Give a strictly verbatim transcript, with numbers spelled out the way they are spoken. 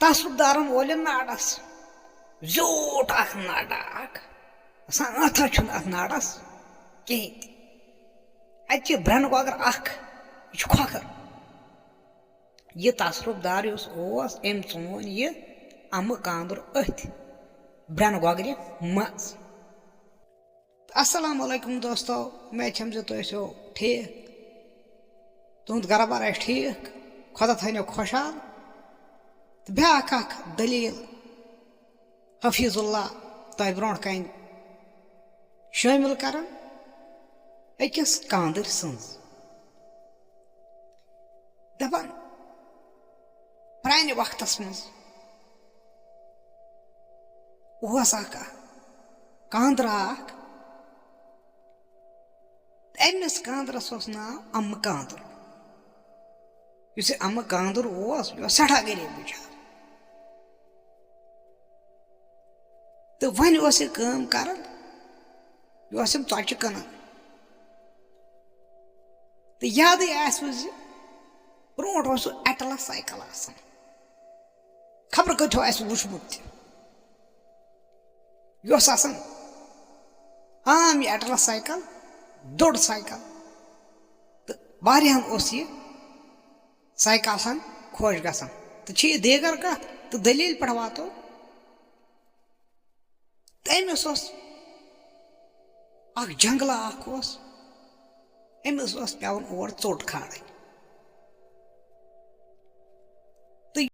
تصرف دارن وول یہِ ناڈس، زیوٗٹھ اکھ ناڈا اکھ، آسان اتھا چھُنہٕ اتھ ناڈس کِہیٖنۍ تہِ۔ اتہِ چھِ برٛنہٕ گۄگرٕ اکھ، یہِ چھُ کھۄکھر۔ یہِ تصرف دار یُس اوس، أمۍ ژون یہِ امہٕ کاندُر أتھۍ برٛنہٕ گۄگرِ منٛز۔ السلام علیکم دوستو، امید چھم زِ تُہۍ ٲسِو ٹھیٖک، تُہُنٛد گرٕ بار آسہِ ٹھیٖک، خۄدا تھٲینو خۄشحال۔ تہٕ بیٛاکھ اکھ دٔلیٖل حفیظ اللہ تۄہہِ برونٛٹھ کنہِ شٲمِل کران أکِس کاندٕرۍ سٕنٛز۔ دپان، پرانہِ وقتس منٛز اوس اکھ کاندرا اکھ، أمِس کاندرس اوس ناو امہٕ کاندُر۔ یُس یہِ امہٕ کاندُر اوس، یہِ اوس سٮ۪ٹھاہ غریٖب بِچار۔ تہٕ وۄنۍ اوس یہِ کٲم کران، یہِ اوس یِم ژۄچہِ کٕنان۔ تہٕ یادٕے آسِوٕ زِ برونٛٹھ اوس سُہ اٮ۪ٹلس سایکل آسان، خبر کۭتیو آسِوٕ وٕچھمُت تہِ۔ یہِ اوس آسان عام یہِ اٮ۪ٹلس سایکل، دوٚر سایکل، تہٕ واریاہن اوس یہِ سایکل ہن خۄش گژھان۔ تہٕ چھِ یہِ دیٖگر کتھ تہٕ دٔلیٖل پٮ۪ٹھ واتو۔ تہٕ أمِس اوس اکھ جنگلہٕ اکھ اوس، أمِس اوس پٮ۪وان اور ژوٚٹ کھالٕنۍ۔